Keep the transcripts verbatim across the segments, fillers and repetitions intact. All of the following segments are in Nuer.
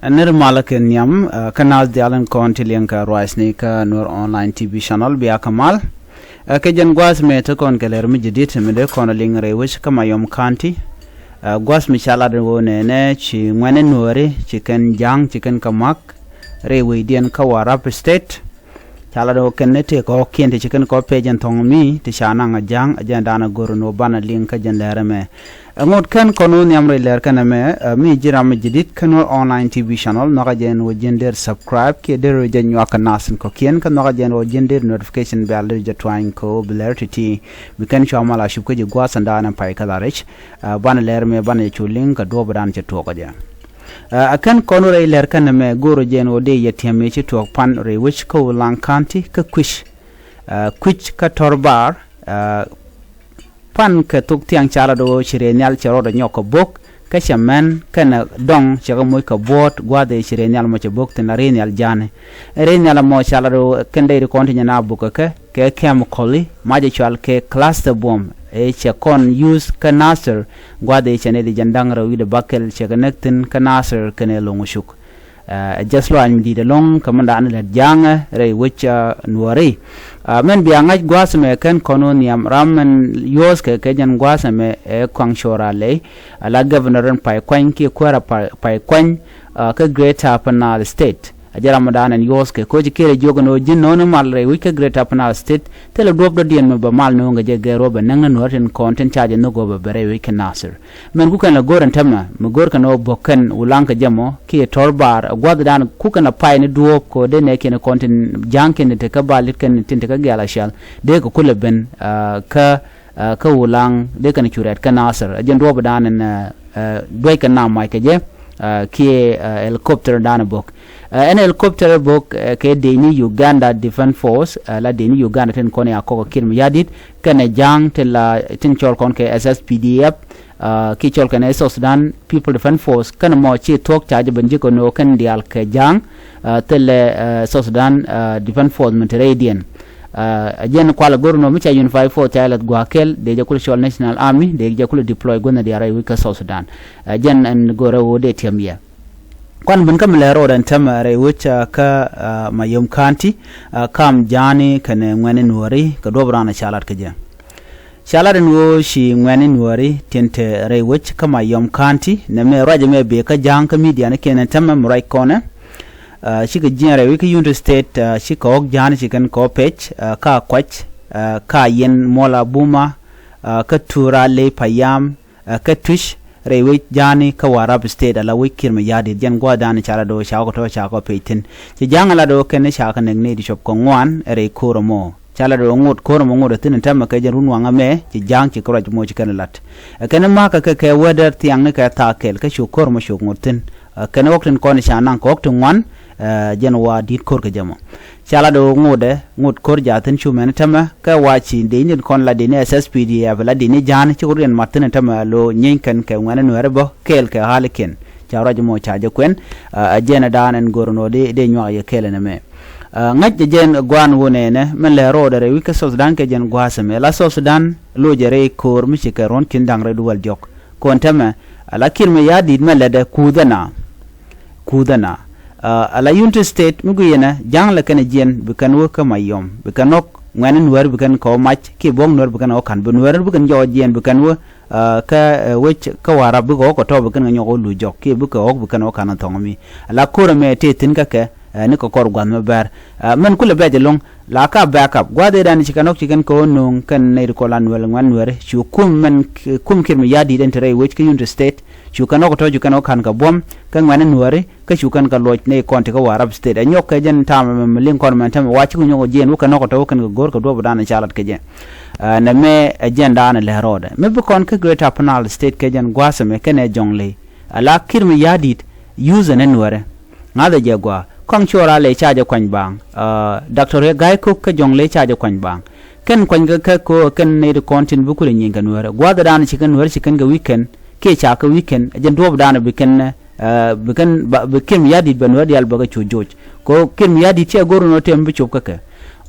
Nir malä kɛ nhiam kä naath diaal in kɔn ti liŋ kɛ ruacni kä Nuer Online T V channel bia kɛ mal. Kɛ jɛn gua̱a̱th mɛ te kɔn kɛ lɛr mi jadid mi dee kɔn liŋ rɛy wec kä Mayom County. Gua̱a̱th mi ca lat wä nɛnɛ ci ŋuɛ̈ni Nuääri ci kɛn ja̱a̱ŋ ci kɛn kɛ ma̱k rɛy wecdiɛn kä Warrap State. Ca lat wä kɛn ni tëë kɔ̱kiɛn ti ci kɛn kɔ pec ɛn thɔ̱ŋ mi ti ca naŋ a ja̱a̱ŋ a jɛn da̱a̱n a go̱r ni wä banɛ liŋ kä jɛn lɛr ɛmɛ. Ɛ ŋot kɛn kɔn wä nhiam rɛy lɛr kɛn ɛmɛ, ɛ mi ji̱ ram mi ji̱ di̱t kä Nuer Online T V channel, nhɔakä jɛn wä ji̱n der subscribe kiɛ der wä jɛ nyuak kä nath in kɔ̱kiɛn kä nhɔakä jɛn wä ji̱n der notification bell der jɛ tuany kɛ wä bi lɛr ti̱ti̱. Mi kɛn cua mal a cup kä ji̱ gua̱a̱th ɛn da̱a̱n ɛn pay kä la rɛc. Banɛ lɛr mɛ banɛ jɛ cu liŋ kɛ duɔ̱ɔ̱p da̱a̱n cɛ tuɔɔk kä jɛ. Ɛ kɛn kɔn wä rɛy lɛr kɛn ɛmɛ go̱o̱r wä jɛn wä dee yɛ tiɛm yɛ ci tuɔɔk pan rɛy wec kä Ulaŋ County kä Kui̱c. Kui̱c kä Tɔr Bar. Pan kɛ thok thiaŋ ca lat wä ci rɛy nhial cɛ rɔɔdɛ nyɔk kɛ bo̱k kä cɛ mɛn kɛnɛ dɔŋ cɛ kɛ moc kɛ buɔ̱ɔ̱t gua̱a̱th ëë ci rɛy nhial mɔ cɛ bo̱k thi̱n la rɛy nhial ja̱a̱ni. Rɛy nhial mɔ ca lat wä kɛn dee ri kɔn ti nyɛ na bo̱k kɛ kɛ kɛ chemical i̱ macɛ cual kɛ cluster bomb ëë cɛ kɔn use kä Nasir gua̱a̱th ëë cɛ nɛy di jɛn da̱ŋ rɛw wi̱cdɛ bäkɛl cɛ kɛ näk thi̱n kä Nasir kɛnɛ lo̱ŋ cuk. Ɛ jɛth luaany mi di̱i̱t ɛlɔ̱ŋ kä mindan lät ja̱a̱ŋä rɛy wec Nuääri. Mɛn bia ŋa̱c gua̱a̱th ɛmɛ kɛn kɔn wä nhiam ram mɛn yuɔ̱ɔ̱thkɛ kɛ jɛn gua̱a̱th ɛmɛ ɛ Kuaŋ Cor Alɛy. Ala governor in pay kuany kiɛ kuäärä pay kuany kä Greater Upper Nile State. A jɛ ram mi da̱a̱n ɛn yuɔ̱ɔ̱thkɛ koci kiɛ rɛ jiök ɛn ɣöö ji̱n nööni mal rɛy wec kä Greater Upper Nile State thilɛ duɔ̱ɔ̱p dɔ̱diɛn mi bɛ mal nööŋkɛ jɛ gɛr wä bɛ näŋ ni Nuäär tin kɔn tin ca jɛ nhök wä bɛ bɛ rɛy wec kä Nasir. Mɛn ku kɛn la go̱r ɛn tämɛ mi go̱r kɛn ɣöö bo̱k kɛn Ulaŋ kɛ jɛ mɔ kiɛ Tɔr Bar ɛ gua̱thdan ku kɛn la pay ni duɔ̱ɔ̱p kɛ ɣöö dee nɛɛkiɛn kɔn tin ja̱a̱ŋkiɛn tin te kä Balit kɛn tin te kä Gial Acial dee kɛ kulɛ ben kä kä Ulaŋ dee kɛn cu rɛt kä Nasir. Ɛ jɛn duɔ̱ɔ̱pdan ɛn duäc kɛ nam mac kɛ jɛ kiɛ helicopter dan bo̱k. Ɛn helicopter bo̱k kɛ dee ni Uganda Defense Force la dee ni Uganda tin kɔn ya kɔk kiɛn mi yadit kɛn ɛ ja̱a̱ŋ tin la tin cɔl kɔn kɛ S S P D F. Ki cɔl kɛn ɛ South Sudan People Defense Force kɛn mɔ ci thuɔ̱k ca jɛ ben ji̱ kɛ no̱o̱k kɛn diaal kɛ ja̱a̱ŋ. Thilɛ South Sudan Defense Force min te rɛydiɛn. Ɛ jɛn kual go̱r nɔ mi ca Unified Force ca lɛth gua̱a̱ kɛl dee jɛ kulɛ cɔl National Army dee jɛ kulɛ deploy guänh diaal rɛy wec kä South Sudan. Ɛ jɛn ɛn go̱rɛ wä dee tiɛm yɛ. Kuan ben kä mi lɛ ro̱o̱d ɛn tɛmɛ rɛy wec kä Mayom County kam ja̱a̱ni kɛnɛ ŋuɛ̈ni Nuääri kɛ duɔ̱p raan ɛ ca lat kä jɛ. Ca lat ɛn ɣöö ci ŋuɛ̈ni Nuääri tin te rɛy wec kä Mayom County nɛmɛ ruac ɛmɛ bee kä ja̱a̱ŋ kä midianikiɛn ɛn tɛmɛ mi ruac kɔnɛ. Cikɛ jiɛɛn rɛy wec kä Unity State cikɛ ɣɔ̱k ja̱a̱ni ci kɛn kɛ ɣɔ̱ pec ka kuac ka yɛn muɔl abuma kä tuur a ley payam kä Tuic rɛy wec ja̱a̱ni kä Warrap State ala wec Kiir Mayardit jɛn gua̱a̱thdan ca lat ɣöö ca kɔ tɔ̱ ca kɔ pec thi̱n. Ci ja̱a̱ŋ lat ɣöö kɛn ca kɛ näk nɛy ti cop kɛ ŋuan rɛy ko̱r ɛmɔ. Ca lat ɣöö ŋot ko̱r ɛmɔ ŋot ɛ thi̱n ɛn tɛmɛ kɛ jɛn run waŋ ɛmɛ ci ja̱a̱ŋ ci kɛ ruac mɔ ci kɛn lat. Ɛ kɛn ma̱a̱kä kɛ kɛ wädär thiaŋni kɛ thaak kɛl kä cu ko̱r ɛmɔ cuk ŋot thi̱n. Kɛn ɣɔ̱k tin kɔn ca naŋ kɛ ɣɔ̱k ti ŋuan. Jɛn wa di̱t ko̱r kɛ jɛ mɔ. Ca lat ɣöö ŋotdɛ ŋot ko̱r jaathin cu mɛn tämɛ kɛ wa ci dee nyin kɔn la dee ni S S P D F la dee ni ja̱a̱n ci ko̱r yɛn mat thin tämɛ lo nyieeny kɛn kɛ ŋuɛn nuɛɛri bä kɛɛl kɛ ɣa̱likiɛn. Ca ruac mɔ ca jɛ kuɛn. Ɛ jɛn ɛ daan ɛn go̱r nɔ dee dee nyuak yɛ kɛɛl ɛn ɛmɛ. Ŋäc jɛ jɛn gua̱a̱n wun ɛnɛ mɛn lɛ ro̱o̱dɛ rɛy wi̱c kä South Sudan kɛ jɛn gua̱a̱th ɛmɛ la South Sudan lo jɛ rɛy ko̱r mi ci kɛ ruɔ̱n ki̱n da̱ŋ rɛy duwäl diɔ̱k. Kɔn tämɛ ala Kiir Mayardit mɛ lɛtdɛ kuuth ɛna. Kuuth ɛna ala Unity State mi gui̱i̱nɛ ja̱ŋ lɛ kɛn ɛ jiɛn bi kɛn wä kä Mayom bi kɛn ɣɔ̱k ŋuɛ̈ni nuäär bi kɛn kɛ ɣɔ̱ mac kiɛ buɔ̱k nuäär bi kɛn ɣɔ̱ ka̱n bi nuäär bi kɛn jɔɔc jiɛn bi kɛn wä. Kä wec kä Warrap bikɛ ɣɔ̱k kɛ tɔ̱ bi kɛn kɛ nyɔk ɣɔ̱ luc jɔk kiɛ bikɛ ɣɔ̱k bi kɛn ɣɔ̱ ka̱n ɛ thɔ̱ŋ mi ala ko̱r ɛmɛ tëë thi̱n kä kɛ. Ni kɛ kɔr gua̱th mi bɛr mɛn kulɛ bɛ̈c ɛlɔ̱ŋ. La ka backup gua̱dhidan ci kɛn ɣɔ̱k ci kɛn kɛ ɣöö nööŋ kɛn nɛy ti kɔn la nuɛl ŋuɛ̈n nuɛri cu kum mɛn kum Kiir Mayardit ɛn ti rɛy wec kä Unity State. Cu kɛn ɣɔ̱k tɔ̱ cu kɛn ɣɔ̱k ka̱n kɛ buɔ̱m kä ŋuɛ̈n nuɛri kä cu kɛn kɛ luɔc nɛy kɔn ti kä Warrap State ɛ nyɔk kɛ jɛn tam ɛmɛ mi liŋ kɔn mɛn tämɛ wa ci ku nyɔk jiɛn wä kɛn ɣɔ̱k tɔ̱ wä kɛn kɛ go̱r kɛ duɔ̱p dan ca lat kɛ jɛ. Nɛ mɛ ɛ jɛn dan ɛ lɛ rɔɔdɛ mɛ bi kɔn kä Greater Upper Nile State kɛ jɛn gua̱a̱th ɛmɛ kɛn ɛ Jonglei. Ala Kiir Mayardit use ɛn ɛ nuɛrɛ. Ŋa̱thɛ jɛ gua̱a̱ kɔŋ cuɔr a lɛ ca jɛ kuany baaŋ. Doctor Riek Gai Kok kä Jonglei ca jɛ kuany baaŋ. Kɛn kuany kä kɛ ko̱o̱k kɛn nɛy ti kɔn tin bi kulɛ nyieny kɛ nuɛrɛ gua̱a̱thɛ dan ci kɛn nuɛrɛ ci kɛn kɛ weekend kiɛ ca kɛ weekend ɛ jɛn duɔ̱ɔ̱p dan bi kɛn bi kɛn bi Kiir Mayardit bɛ nuɛrɛ diaal bɛ kɛ cu joc. Kɛ Kiir Mayardit cɛ go̱r nɔ tɛm bi cop kä kɛ.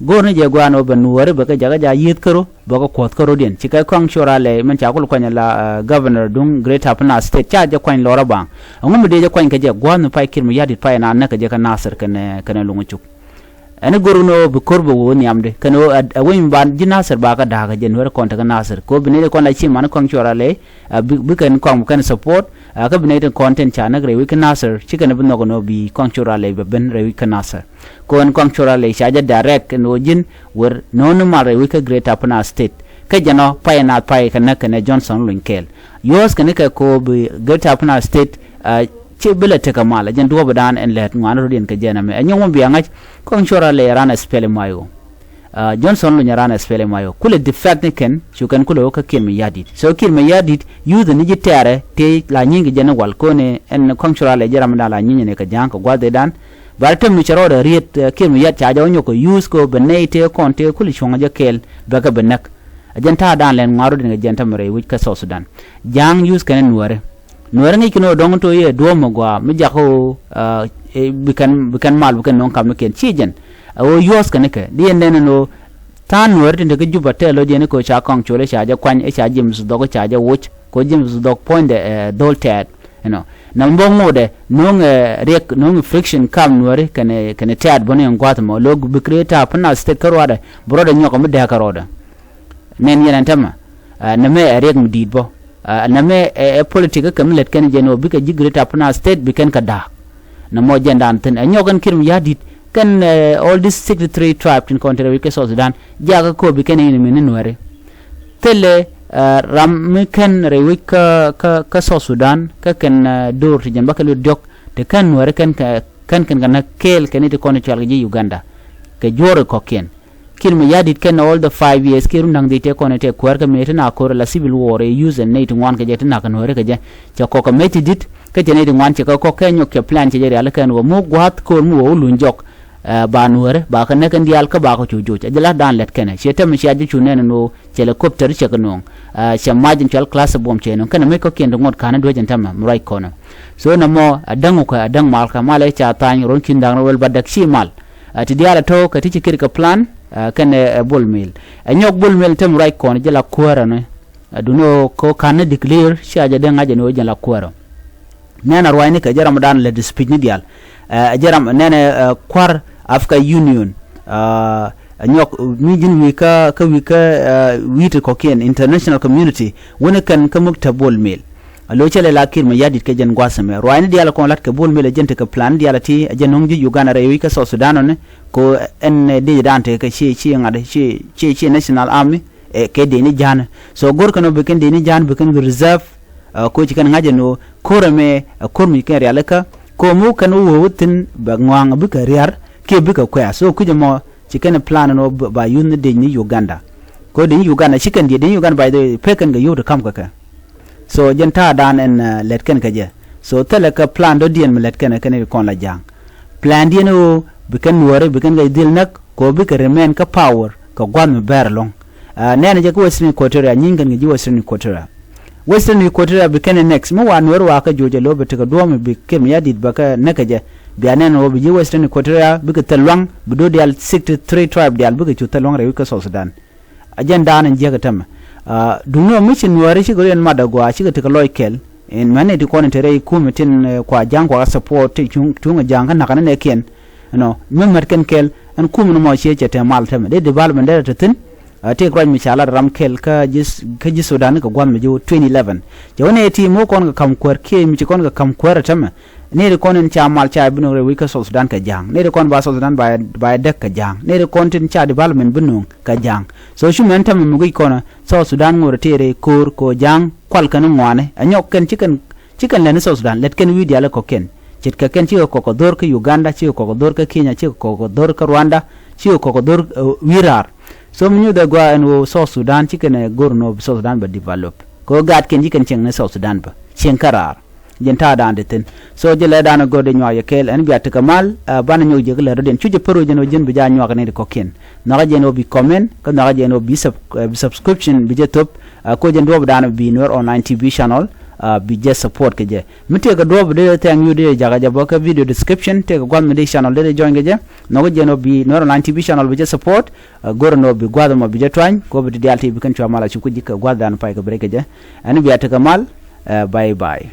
Go̱o̱r ni jɛ gua̱a̱n ɣöö bɛ nuɔɔri bɛ kɛ jakä ja yieth kärɔ bɛ kɛ kuɔth kärɔdiɛn ci kɛ kɔaŋ cor a lɛy min ca kul kuany la governor duŋ Greater Upper Nile State ca jɛ kuany lɔrä baŋ. Ɛŋu mi dee jɛ kuany kɛ jɛ gua̱a̱th mi pay Kiir Mayardit pay na näk kɛ jɛ kä Nasir kɛnɛ kɛnɛ luŋ cuk. Ɛn i̱ go̱r ni ɣöö bi ko̱r bɛ wee wä nhiamdɛ kɛn ɣöö a wee mi ban ji̱ Nasir ba kä da̱a̱k kɛ jɛ nuɛri kɔn tekɛ Nasir kɛ ɣöö bi nɛy ti kɔn la ci man kɔaŋ cor a lɛy bi kɛn kɔaŋ bi kɛn support. Kä bi nɛy ti kɔn tin ca näk rɛy wec kä Nasir ci kɛn bi nhɔk ni ɣöö bi kɔaŋ cor a lɛy bɛ ben rɛy wec kä Nasir. Kɛ ɣöö ɛn kɔaŋ cor a lɛy ca jɛ direct ɛn ɣöö ji̱n wer no̱o̱ni mal rɛy wec kä Greater Upper Nile State. Kä jɛn ɔ pay naath pay kɛ näk kɛnɛ Johnson Olony kɛɛl. Yuɔ̱ɔ̱s kɛn kɛ kɛ ɣöö bi Greater Upper Nile State ci bi lɛ tekɛ mal ɛ jɛn duɔ̱ɔ̱pidan ɛn lɛt ŋuan rɔ̱diɛn kɛ jɛn ɛmɛ ɛ nyɔk mi bia ŋa̱c. Kɔaŋ cor a lɛy ran ɛ spɛl i̱ mayo. Johnson Olony ran ɛ spɛl i̱ mayo kulɛ defect ni kɛn cu kɛn kulɛ wä kä Kiir Mayardit so Kiir Mayardit yuth ni ji̱ tɛɛrɛ tëë la nyi̱ny kɛ jɛn i̱ wal ko̱ni ɛn kɔaŋ cor a lɛy jɛ ramdan la nyi̱ny ni kɛ ja̱a̱ŋ kɛ gua̱thdan. Bal tɛm mi cɛ rɔɔdɛ riet Kiir Mayardit ca jɛ wä nyɔk kɛ yuth kɛ ɣöö bɛ nɛy tëë kɔn tëë kulɛ cuɔ̱ŋ jɛ kɛɛl bɛ kɛ bi näk. Ɛ jɛn ta̱a̱dan lɛn ŋuan rɔ̱diɛn kɛ jɛn tämɛ rɛy wec kä South Sudan. Ja̱a̱ŋ yuth kɛn i̱ nuɛri. Nuɛri ŋi̱c kɛn ɣöö dɔ̱ŋ to̱ yɛ duɔ̱ɔ̱p mi gɔaa mi jakä ɣöö bi kɛn bi kɛn mal bi kɛn no̱o̱ŋ kamnikiɛn ci jɛn. Ɛ ɣöö yuɔ̱ɔ̱s kɛn ikɛ di yɛn nɛn ɛn ɣöö tha̱a̱ŋ nuɛri tin te kä Juba tɛɛl lo̱c yɛn ikɛ ɣöö ca kɔaŋ col i̱ ca jɛ kuany i̱ ca James Dhɔk i̱ ca jɛ woc kɛ ɣöö James Dhɔk puɔ̱nydɛ ɛ dho̱l tɛɛt. Ɛnɔ na mi bä ŋotdɛ no̱o̱ŋ ɛ riɛk no̱o̱ŋ ɛ friction kam nuɛri kɛnɛ kɛnɛ tɛɛt bä ni ɛn gua̱th ɛmɔ lo̱k bi Greater Upper Nile State kä ruaadɛ bi rɔɔdɛ nyɔk ɛ mi dɛɛk kä rɔɔdɛ. Nɛn yɛn ɛn tämɛ. Nɛmɛ ɛ riɛk mi di̱i̱t bä. Nɛmɛ ɛ politik kä kɛ mi lät kɛn jɛn ɣöö bikɛ ji̱ Greater Upper Nile State bi kɛn kɛ da̱a̱k. Nɛmɔ jɛndan thi̱n ɛ nyɔk kɛn Kiir Mayardit kɛn all these sixty three tribe tin kɔn te rɛy wec kä South Sudan. Jakä ko̱o̱p bi kɛn in mi ni nuɛri. Thilɛ ram mi kɛn rɛy wec kä kä South Sudan kä kɛn do̱r ti jɛn bä kɛ lut diɔ̱k ti kɛn nuɛri kɛn kɛn kɛn kɛ näk kɛɛl kɛn ni ti kɔn cual kɛ ji̱ Uganda. Kɛ juɔ̱ɔ̱ri kɔ̱kiɛn. Kiir Mayardit kɛn all the five years kiɛ run da̱ŋ dhieec tëë kɔn tëë kuäär kä mëë ti na ko̱r la civil war ɛ yuth ɛn nɛy ti ŋuan kɛ jɛ ti nak kɛ nuääri kɛ jɛ. Cɛ kɔk kɛ mec ti di̱t kä cɛ nɛy ti ŋuan cɛ kɛ kɔk kɛ nyɔk cɛ plan cɛ jɛ rial kɛn wä mu gua̱a̱th ko̱r mu wä wä luny jɔk. Ba nuääri ba kɛ näk kɛn diaal kä ba kɛ cu joc a jɛ la̱t da̱a̱n lɛt kɛnɛ ciɛ tɛmɛ cia jɛ cu nɛn ɛn wä cɛ helicopter cɛ kɛ nuɔ̱ŋ. Cɛ mac in cual class buɔm cɛ nuɔ̱ŋ kɛnɛ mec kɔ̱kiɛn ti ŋuɔ̱t ka̱n duec in tɛmɛ mi ruac kɔnɛ. So nɛmɔ a däŋ wä kɛ a däŋ mal kɛ mal ɛ ca tha̱a̱ny ruɔ̱n ki̱n dha̱a̱ŋ rɛw wɛl ba däk ci mal. Ti diaal a to̱ kɛ ti ci kir kɛ plan kɛnɛ Bol Mel. Ɛ nyɔk Bol Mel tem ruac kɔn jɛ la kuäärä ni. Duni ɣöö kɛ ɣöö ka̱n ni declare cia jɛ dee ŋa̱c jɛ ni ɣöö jɛ la kuäärä. Nɛn a ruacni kɛ jɛ ramdan lät speech ni diaal. Ɛ jɛ ram nɛn ɛ kua̱r Africa Union. Ɛ nyɔk mi ji̱n wi̱i̱ kä kä wi̱i̱ kä wi̱i̱ ti kɔ̱kiɛn international community wuni kɛn kä muk te Bol Mel. A lo̱c cä lɛ la Kiir Mayardit kɛ jɛn gua̱th ɛmɛ ruaacni diaal kɔn la̱t kɛ Bol Mel ɛ jɛn tekɛ plan diaal ti ɛ jɛn nɔŋ ji̱ Uganda rɛy wi̱c kä South Sudan ɔni. Ko ɛn dicdan tekɛ ci ci ŋa̱t ci ci ci National Army. Kɛ deni ja̱a̱n so go̱r kɛn ɔ bi kɛn deni ja̱a̱n bi kɛn reserve. Ko ci kɛn ŋa̱c ɛn ɣöö ko̱r ɛmɛ ɛ ko̱r mi ci kɛn rialikä ko mi wä kɛn wä wä thi̱n bɛ ŋɔaŋ bikɛ riar kiɛ bikɛ kuɛ̈ɛ̈ so kui̱c ɛmɔ ci kɛn plan ɛn ɣöö ba yuth ni dec ni Uganda. Ko dec ni Uganda ci kɛn diɛ dec ni Uganda by the way pek kɛn kɛ yio̱w ti ka̱m kɛ kɛ. So jɛn ta̱a̱dan ɛn lɛt kɛn kɛ jɛ. So thilɛ kɛ plan dɔ̱diɛn mi lɛt kɛn kɛn kɔn la ja̱a̱ŋ. Plan diɛn ɣöö bi kɛn nuääri bi kɛn kɛ dhil näk kɛ ɣöö bikɛ remain kä power kɛ gua̱th mi bɛr ɛlɔ̱ŋ. Nɛɛnɛ jɛ kä Western Equatoria nyi̱i̱ŋ kɛn kɛ ji̱ Western Equatoria. Western Equatoria bi kɛn next mi wa nuääri wa kä joc ɛ lo̱ bi tekɛ duɔ̱ɔ̱m bi Kiir Mayardit bɛ kɛ näk kɛ jɛ. Bia nɛn ɣöö bi ji̱ Western Equatoria bikɛ thil lua̱ŋ bi do̱r diaal sixty three tribe diaal bikɛ cu thil lua̱ŋ rɛy wi̱c kä South Sudan. A jɛn da̱a̱n in jiäk ɛ tämɛ. Duŋni ɔ mi ci nuääri cikɛ riɛn mat a gɔaa cikɛ tekɛ lɔc kɛl. In mɛn ni ti kɔn in te rɛy kumɛ tin kua ja̱a̱ŋ kua support ti cuŋ cuŋ a ja̱a̱ŋ kä nakä ni nɛkiɛn. Ɛnɔ mi mät kɛn kɛl ɛn kumɛ ni mɔ ciɛ cɛ te mal tämɛ dee development dee te thi̱n. Tëëk ruac mi ca lat ram kɛl kä ji̱ kä ji̱ Sudan kɛ gua̱th mi ji̱ twenty eleven. Cɛ wä nɛy ti mi wä kɔn kɛ ka̱m kuäär kiɛ mi ci kɔn kɛ ka̱m kuäär ɛ tämɛ. Nɛy ti kɔn in ca mal ca bi no̱o̱ŋ rɛy wi̱c kä South Sudan kɛ ja̱a̱ŋ. Nɛy ti kɔn ba South Sudan ba ba däk kɛ ja̱a̱ŋ. Nɛy ti kɔn tin ca development bi no̱o̱ŋ kɛ ja̱a̱ŋ. So cu mɛn tämɛ mi guic kɔn South Sudan ŋot tëë rɛy ko̱o̱r kɛ ɣöö ja̱a̱ŋ kual kɛn ŋuani. Ɛ nyɔk kɛn ci kɛn ci kɛn lɛn ni South Sudan lɛt kɛn wi̱i̱ diaal kɛ kɔ̱kiɛn. Ce̱tkɛ kɛn cikɛ kɔk kɛ dho̱r kä Uganda, cikɛ kɔk kɛ dho̱r kä Kenya, cikɛ kɔk kɛ dho̱r kä Rwanda, cikɛ kɔk kɛ dho̱r wi̱i̱ raar. So mi nyuthɛ gɔaa ɛn ɣöö South Sudan ci kɛn ɛ go̱r ɛn ɣöö bi South Sudan bɛ develop. Kɛ ɣöö gaatkiɛn ci kɛn cieŋ ni South Sudan bä cieŋ kä raar. Jɛn ta̱a̱dan di thi̱n. So jɛ lɛ da̱a̱n ɛ go̱r di nyuak yɛ kɛɛl ɛn bia tekɛ mal. Banɛ nyɔk jiäk lɛ rɔ̱diɛn cu jɛ pär ɣöö jɛn ɣöö ji̱n bi jaa nyuak ni di kɔ̱kiɛn. Nhɔakä jɛn ɣöö bi comment kä nhɔakä jɛn ɣöö bi subscription bi jɛ thop. Ɛ koc jɛn duɔ̱ɔ̱pdan bi Nuer Online T V channel. Bi jɛ support kɛ jɛ. Mi tëëkɛ duɔ̱ɔ̱p dee thiaŋ yu dee jakä jɛ bä kä video description, tëëkɛ gua̱th mi dee channel dee join kɛ jɛ. Nhɔk jɛ nɔ bi Nuer Online T V channel bi jɛ support. Go̱r nɔ bi gua̱th mɔ bi jɛ tuany kɔ bi ti dial ti bi kɛn cua mal a cuk ji̱ kɛ gua̱th dan pay kɛ break kɛ jɛ. Ɛn bia tekɛ mal. Bye bye.